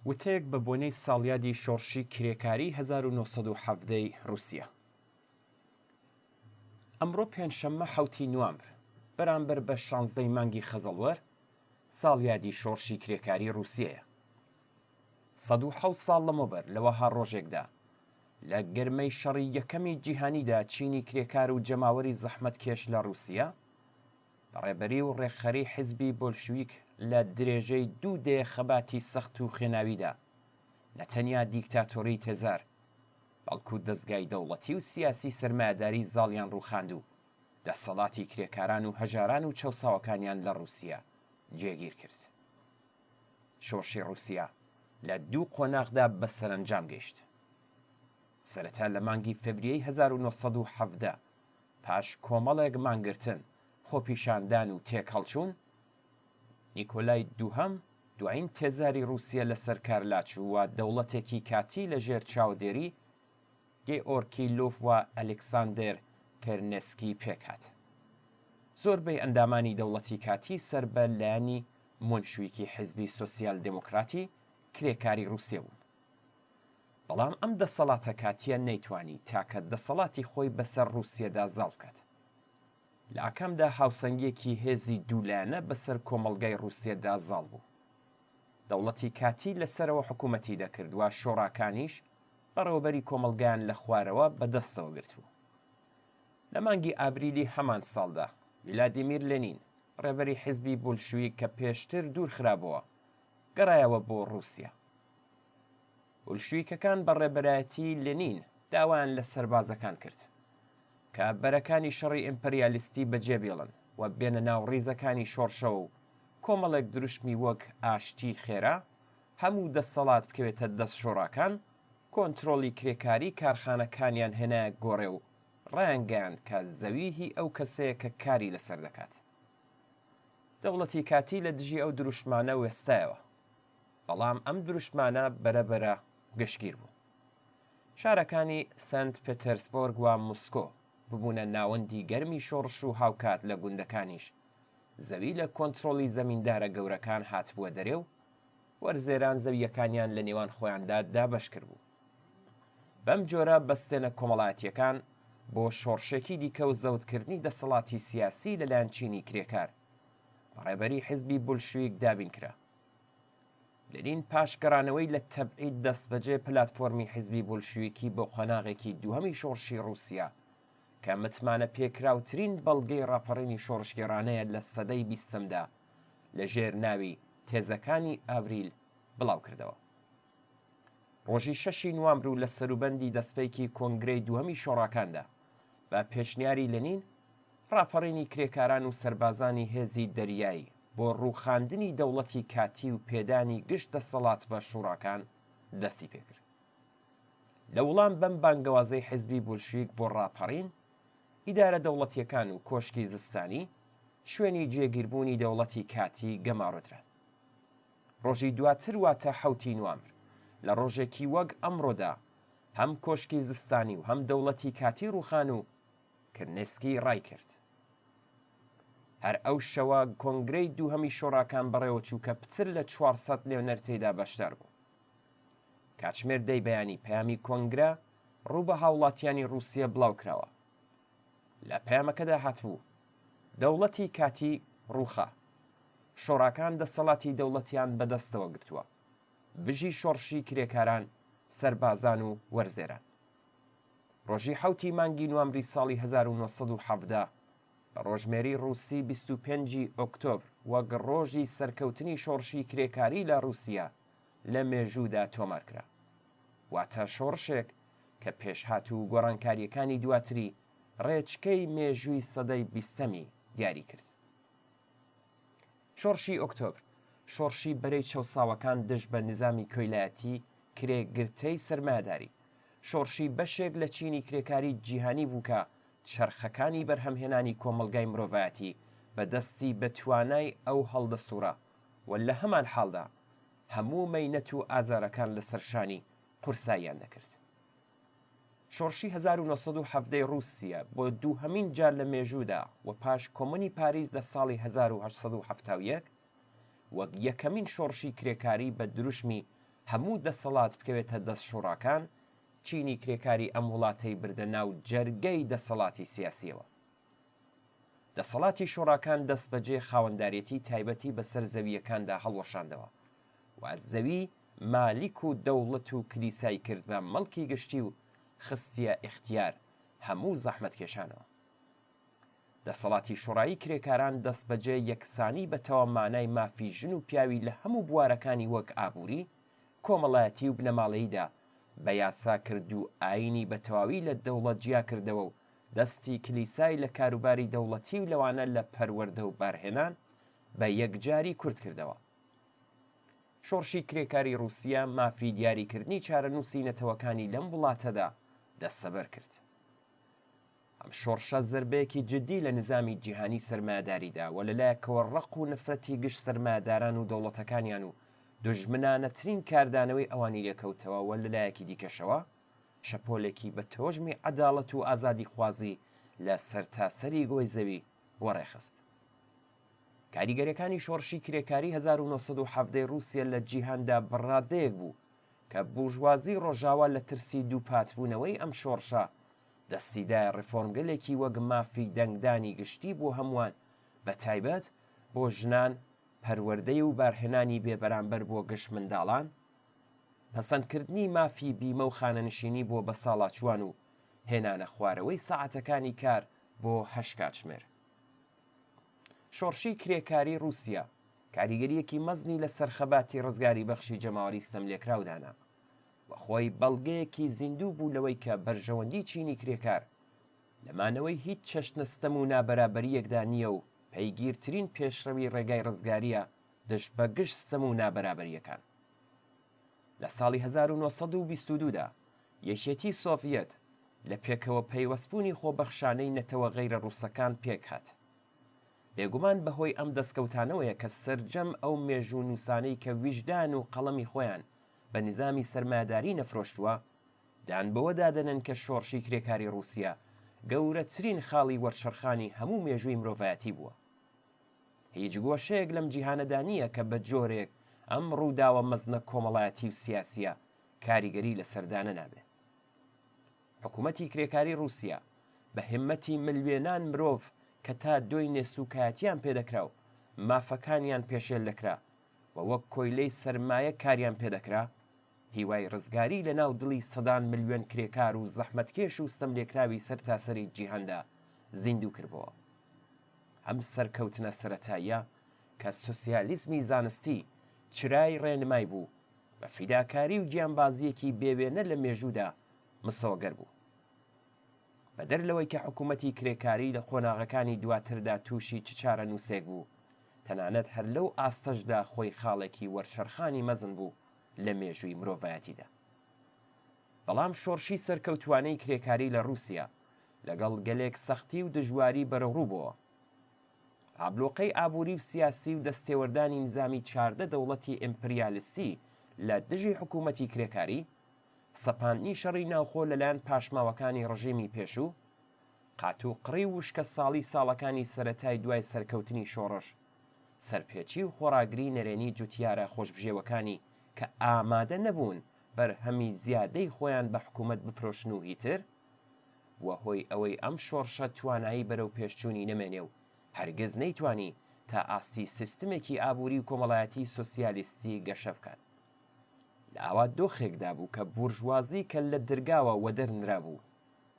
وتەیەک بە بۆنەی ساڵیادی شۆڕشی کرێکاریی 1917 ی ڕووسیە. ئەمڕۆ پێنجشەممە حەوتی نوامبر، بەرامبەر بە شانزدەی مانگی خەزەڵوەر، ساڵیادی شۆڕشی کرێکاریی ڕووسیەیە. 107 ساڵ لەمەوبەر لە وەها ڕۆژێکدا، لە گەرمەی شەڕی یەکەمی جیهانیدا چینی کرێکار و جەماوەری زەحمەتکێش لە ڕووسیە، بە ڕێبەری و ڕێکخەری حیزبی بۆلشویک لە درێژەی دوو دەیە خەباتی سەخت و خوێناویدا، نە تەنیا دیکتاتۆریی تێزار، بەڵکوو دەزگای دەوڵەتی و سیاسی سەرمایەداری زاڵیان ڕووخاند و دەسەڵاتی کرێکاران و هەژاران و چەوساوەکانیان لە ڕووسیە جێگیر کرد. شۆڕشی ڕووسیە لە دوو قۆناغدا بە سەرەنجام گەیشت. سەرەتا لە مانگی فەڤریەی 1917 پاش کۆمەڵێک مانگرتن، خۆپیشاندان و تێکهەڵچوون، نیکۆلای دووهەم، دوایین تێزاری ڕووسیە لەسەر کار لاچوو و دەوڵەتێکی کاتی لە ژێر چاودێری گێئۆرکی لوف و ئەلکساندێر کێرنێسکی پێکهات. زۆربەی ئەندامانی دەوڵەتی کاتی سەر بە لایەنی مۆنشویکی حیزبی سۆسیال دێمۆکراتی کرێکاری ڕووسیە بوون. بەڵام ئەم دەسەڵاتە کاتییە نەیتوانی تاکە دەسەڵاتی خۆی بەسەر ڕووسیەدا زاڵ بکات. لە ئاکامدا هاوسەنگییەکی هێزی دوولایەنە بەسەر کۆمەڵگای ڕووسیەدا زاڵ بوو. دەوڵەتی کاتی لە سەرەوە حکوومەتی دەکرد و شۆڕاکانیش بەڕێوەبەری کۆمەڵگایان لە خوارەوە بە دەستەوە گرتبوو. لە مانگی ئاڤریلی هەمان ساڵدا، ڤلادیمیر لێنین، ڕێبەری حیزبی بولشویک کە پێشتر دوور خرابۆوە، گەڕایەوە بۆ ڕووسیە. بولشویکەکان بە ڕێبەرایەتیی لێنین داوایان لە سەربازەکان کرد کە بەرەکانی شەڕی ئیمپریالیستی بەجێ بێڵن و بێنە ناو ڕیزەکانی شۆڕشەوە و کۆمەڵێک دروشمی وەک ئاشتیی خێرا، هەموو دەسەڵات بکەوێتە دەست شۆڕاکان، کۆنترۆڵی کرێکاری کارخانەکانیان هێنایە گۆڕێ و ڕایانگەیاند کە زەوی هی ئەو کەسەیە کە کاری لەسەر دەکات. دەوڵەتی کاتی لە دژی ئەو دروشمانە وێستایەوە. بەڵام ئەم دروشمانە بەرە بەرە گشتگیر بوون. شارەکانی سەنت پێتێرسبۆرگ و مسکۆ ببوونە ناوەندی گەرمی شۆڕش و هاوکات لە گوندەکانیش زەوی لە کۆنترۆڵی زەمیندارە گەورەکان هاتبووە دەرێ و وەرزێران زەوییەکانیان لە نێوان خۆیاندا دابەش کردبوو. بەم جۆرە بەستێنە کۆمەڵایەتییەکان بۆ شۆڕشێکی دیکە و زەوتکردنی دەسەڵاتی سیاسی لەلایەن چینی کرێکار بە ڕێبەری حیزبی بولشویک دابین کرا. لنین پاش گەڕانەوەی لە تەبعید دەستبەجێ پلاتفۆرمی حیزبی بولشویکی بۆ قۆناغێکی دووهەمی شۆڕشی ڕووسیا کە متمانەپێکراوترین بەڵگەی ڕاپەڕینی شۆڕشگێڕانەیە لە سەدەی بیستەمدا لە ژێر ناوی تێزەکانی ئاڤریل بڵاوکردەوە. ڕۆژی شەشی نوامبر و لە سەروبەندی دەستپێکی کۆنگرەی دووهەمی شۆڕاکاندا بە پێشنیاری لنین ڕاپەڕینی کرێکاران و سەربازانی هێزی دەریایی بۆ ڕووخاندنی دەوڵەتی کاتی و پێدانی گشت دەسەڵات بە شوڕاکان دەستی پێکرد. لە وڵام بەم بانگەوازەی حیزبی بولشویک بۆ ڕاپەڕین، ئیدارە دەوڵەتییەکان و کۆشکی زستانی، شوێنی جێگیربوونی دەوڵەتی کاتی گەمارۆدران. ڕۆژی دواتر واتە حەوتی نوامبر، لە ڕۆژێکی وەک ئەمڕۆدا هەم کۆشکی زستانی و هەم دەوڵەتی کاتی ڕووخان و کرنسکی ڕایکرد. هەر ئەو شەوە کۆنگرەی دووهەمی شۆڕاکان بەڕێوەچوو کە پتر لە 400 نوێنەر تێیدا بەشدار بوون. کاتژمێر دەی بەیانی پەیامی کۆنگرە ڕوو بە هاوڵاتیانی ڕووسیە بڵاوکراوە. لە پەیامەکەدا هاتبوو، دەوڵەتی کاتی ڕووخا. شۆڕاکان دەسەڵاتی دەوڵەتیان بەدەستەوە گرتووە. بژی شۆڕشی کرێکاران، سەربازان و وەرزێران. ڕۆژی حەوتی مانگی نوامبری ساڵی 1917 بە ڕۆژمێری ڕووسی 25 ی ئۆکتۆبر وەک ڕۆژی سەرکەوتنی شۆڕشی کرێکاری لە ڕووسیا لە مێژوودا تۆمار کرا. واتە شۆڕشێک کە پێشهات و گۆڕانکارییەکانی دواتری ڕێچکەی مێژووی سەدەی بیستەمی دیاری کرد. شۆڕشی ئۆکتۆبر، شۆڕشی بەرەی چەوساوەکان دژ بە نیزامی کۆیلایەتی کرێ گرتەی سەرمایەداری، شۆڕشی بەشێک لە چینی کرێکاری جیهانی بوو کە چەرخەکانی بەرهەمهێنانی کۆمەڵگای مرۆڤایەتی بە دەستی بە توانای ئەو هەڵدەسووڕا و لە هەمان حاڵدا هەموو مەینەت و ئازارەکان لەسەر شانی قورساییان دەکرد. شۆڕشی 1917 ی ڕووسیە بۆ دووهەمین جار لە مێژوودا و پاش کۆمۆنی پاریس لە ساڵی 1871 وەک یەکەمین شۆڕشی کرێکاری بە دروشمی. هەموو دەسەڵات بکەوێتە دەست شوڕاکان، چینی کرێکاری ئەم وڵاتەی بردە ناو جەرگەی دەسەڵاتی سیاسییەوە. دەسەڵاتی شوڕاکان دەستبەجێ خاوەندارێتی تایبەتی بەسەر زەوییەکاندا هەڵوەشاندەوە و زەوی مالیک و دەوڵەت و کلیسای کرد بە مڵکی گشتی و خستیە ئیختیار هەموو زەحمەتکێشانەوە. دەسەڵاتی شوڕایی کرێکاران دەستبەجێ یەکسانی بە تەواو مانای مافی ژن و پیاوی لە هەموو بوارەکانی وەک ئابووری، کۆمەڵایەتی و بنەماڵەییدا بە یاسا کرد و ئایینی بە تەواوی لە دەوڵەت جیا کردەوە و دەستی کلیسای لە کاروباری دەوڵەتی و لەوانە لە پەروەردە و بارهێنان بە یەکجاری کورت کردەوە. شۆڕشی کرێکاری ڕووسیە مافی دیاریکردنی چارەنووسی نەتەوەکانی لەم وڵاتەدا دەستەبەر کرد. ئەم شۆڕشە زەربەیەکی جددی لە نیزامی جیهانی سەرمایەداری دا و لە لایەکەوە ڕق و نەفرەتی گشت سەرمایەداران و دەوڵەتەکانیان و دوژمنانەترین کاردانەوەی ئەوانی لێکەوتەوە و لە لایەکی دیکەشەوە شەپۆلێکی بە تەوژمی عەداڵەت و ئازادیخوازی لە سەرتاسەری گۆی زەوی وەڕێخست. کاریگەریەکانی شۆڕشی کرێکاری 1917 ی ڕووسیە لە جیهاندا بە ڕادەیەک بوو کە بورژوازی ڕۆژاوا لە ترسی دووپاتبوونەوەی ئەم شۆڕشە دەستی دایە ڕێفۆرمگەلێکی وەک مافی دەنگدانی گشتی بۆ هەمووان بە تایبەت بۆ ژنان، پەروەردەی و بارهێنانی بێ بەرامبەر بۆ گشت منداڵان، پەسەندکردنی مافی بیمە و خانەنشینی بۆ بەساڵاچووان و هێنانە خوارەوەی سەعاتەکانی کار بۆ هەشت کاتژمێر. شۆڕشی کرێکاری ڕووسیا کاریگەرییەکی مەزنی لەسەر خەباتی ڕزگاریبەخشی جەماوەری ستەملێکراو دانا و خۆی بەڵگەیەکی زیندوو بوو لەوەی کە بەرژەوەندی چینی کرێکار لە مانەوەی هیچ چەشنە ستەم و نابەرابەرییەکدا نییە و پەیگیرترین پێشڕەوی ڕێگای ڕزگارییە دژ بە گشت ستەم و نابەرابەرییەکان. لە ساڵی 1922 دا یەکێتی سۆڤیەت لە پێکەوە پەیوەستبوونی خۆبەخشانەی نەتەوە غەیرە ڕووسەکان پێکهات. بێگومان بەهۆی ئەم دەستکەوتانەوەیە کە سەرجەم ئەو مێژوونووسانەی کە ویژدان و قەڵەمی خۆیان بە نیزامی سەرمایەداری نەفرۆشتووە، دان بەوەدا دەنێن کە شۆڕشی کرێکاری ڕووسیە گەورەترین خاڵی وەرچەرخانی هەموو مێژووی مرۆڤایەتی بووە. هیچ گۆشەیەک لەم جیهانەدا نییە کە بە جۆرێک ئەم ڕووداوە مەزنە کۆمەڵایەتی و سیاسییە کاریگەری لەسەر دانەنابێ. حکوومەتی کرێکاری ڕووسیە بە هیممەتی ملوێنان مرۆڤ کە تا دۆینێ سووکایەتییان پێ دەکرا و مافەکانیان پێشێل دەکرا و وەک کۆیلەی سەرمایە کاریان پێ دەکرا، هیوای ڕزگاری لە ناو دڵی سەدان ملیۆن کرێکار و زەحمەتکێش و ستەملێکراوی سەرتاسەری جیهاندا زیندوو کردبۆوە. ئەم سەرکەوتنە سەرەتاییە کە سۆسیالیزمی زانستی چرای ڕێنمای بوو، بە فیداکاری و گیانبازییەکی بێوێنە لە مێژوودا مسۆگەر بوو. بەدەر لەوەی کە حکوومەتی کرێکاری لە قۆناغەکانی دواتردا تووشی چ چارەنووسێک بوو، تەنانەت هەر لەو ئاستەشدا خۆی خاڵێکی وەرچەرخانی مەزن بوو لە مێژووی مرۆڤایەتیدا. بەڵام شۆڕشی سەرکەوتووانەی کرێکاری لە ڕووسیا لەگەڵ گەلێک سەختی و دژواری بەرەوڕوو بۆوە. ئابلۆقەی ئابووری و سیاسی و دەستێوەردانی نیزامی 14 دەوڵەتی ئیمپریالیستی لە دژی حکوومەتی کرێکاری، سەپاندنی شەڕی ناوخۆ لەلایەن پاشماوەکانی ڕژێمی پێشوو، قاتوقڕی و وشکەساڵی ساڵەکانی سەرەتای دوای سەرکەوتنی شۆڕش، سەرپێچی و خۆڕاگری نەرێنی جوتیارە خۆشبژێوەکانی کە ئامادە نەبوون بەرهەمی زیادەی خۆیان بە حکوومەت بفرۆشن و هیتر، بووە هۆی ئەوەی ئەم شۆڕشە توانایی بەرەوپێشچوونی نەمێنێ و هەرگز نەیتوانی تا ئاستی سیستمێکی ئابووری و کۆمەڵایەتی سۆسیالیستی گەشە بکات. لە ئاوا دۆخێکدا بوو کە بورژوازی کە لە درگاوە وەدەر نرابوو،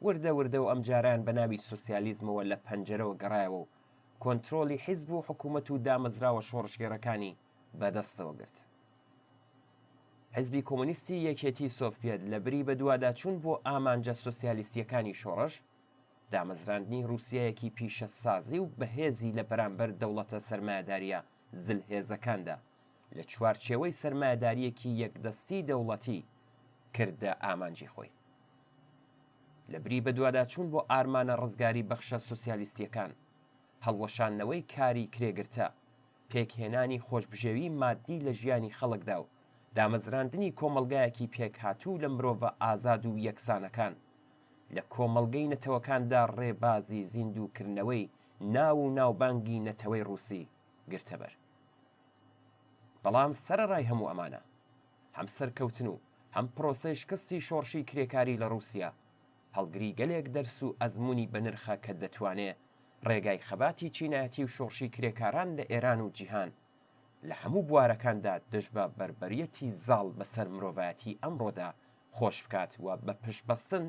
وردە وردە و ئەمجارەیان بە ناوی سۆسیالیزمەوە لە پەنجەرەوە گەڕایەوە و کۆنترۆڵی حیزب و حکوومەت و دامەزراوە شۆڕشگێڕەکانی بە دەستەوە گرت. حیزبی کۆمۆنیستی یەکێتی سۆفیەت لە بری بەدواداچوون بۆ ئامانجە سۆسیالیستییەکانی شۆڕش، دامەزراندنی ڕووسیایەکی پیشەسازی و بەهێزی لە بەرامبەر دەوڵەتە سەرمایەدارییە زلهێزەکاندا لە چوارچێوەی سەرمایەدارییەکی یەکدەستی دەوڵەتی کردە ئامانجی خۆی. لە بری بەدواداچوون بۆ ئارمانە ڕزگاری بەخشە سۆسیالیستییەکان، هەڵوەشاندنەوەی کاری کرێگرتە، پێکهێنانی خۆشبژێوی ماددی لە ژیانی خەڵکدا و دامەزراندنی کۆمەڵگایەکی پێکهاتوو لە مرۆڤە ئازاد و یەکسانەکان، لە کۆمەڵگەی نەتەوەکاندا ڕێبازی زیندووکردنەوەی ناو و ناوبانگی نەتەوەی ڕووسی گرتەبەر. بەڵام سەرەڕای هەموو ئەمانە. هەم سەرکەوتن و هەم پرۆسەی شکستی شۆڕشی کرێکاری لە ڕووسیا هەڵگری گەلێک دەرس و ئەزموونی بەنرخە کە دەتوانێ ڕێگای خەباتی چینایەتی و شۆڕشی کرێکاران لە ئێران و جیهان لە هەموو بوارەکاندا دژ بە بەربەریەتی زاڵ بەسەر مرۆڤایەتی ئەمڕۆدا خۆش بکات و بە پشتبەستن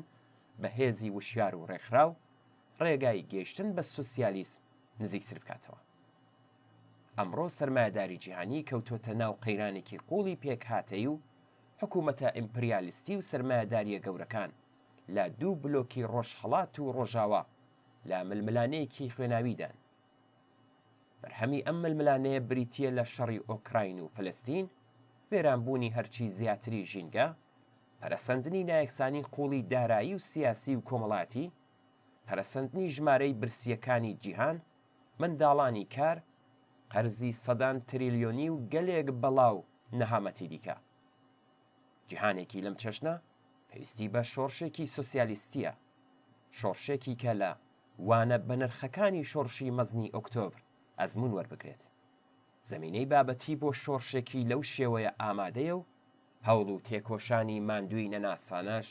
بە هێزی وشیار و ڕێکخراو ڕێگای گەیشتن بە سوسیالیسم نزیکتر بکاتەوە. ئەمڕۆ سەرمایەداری جیهانی کەوتۆتە ناو قەیرانێکی قووڵی پێکهاتەیی و حکوومەتە ئیمپریالیستی و سەرمایەدارییە گەورەکان لە دوو بلۆکی ڕۆژهەڵات و ڕۆژاوا لە ململانێیەکی خوێناویدان. بەرهەمی ئەم ململانێیە بریتییە لە شەڕی ئۆکراین و فەلەستین، وێرانبوونی هەرچی زیاتری ژینگە، پەرەسەندنی نایەکسانی قووڵی دارایی و سیاسی و کۆمەڵایەتی، پەرەسەندنی ژمارەی برسییەکانی جیهان، منداڵانی کار، قەرزی سەدان تریلیۆنی و گەلێک بەڵا و نەهامەتی دیکە. جیهانێکی لەم چەشنە پێویستی بە شۆڕشێکی سۆسیالیستییە، شۆڕشێکی کە لە وانە بەنرخەکانی شۆڕشی مەزنی ئۆکتۆبر ئەزموون وەربگرێت. زەمینەی بابەتی بۆ شۆڕشێکی لەو شێوەیە ئامادەیە و هەوڵ و تێکۆشانی ماندوویی نەناسانەش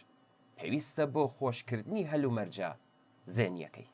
پێویستە بۆ خۆشکردنی هەلومەرجە زێنییەکەی.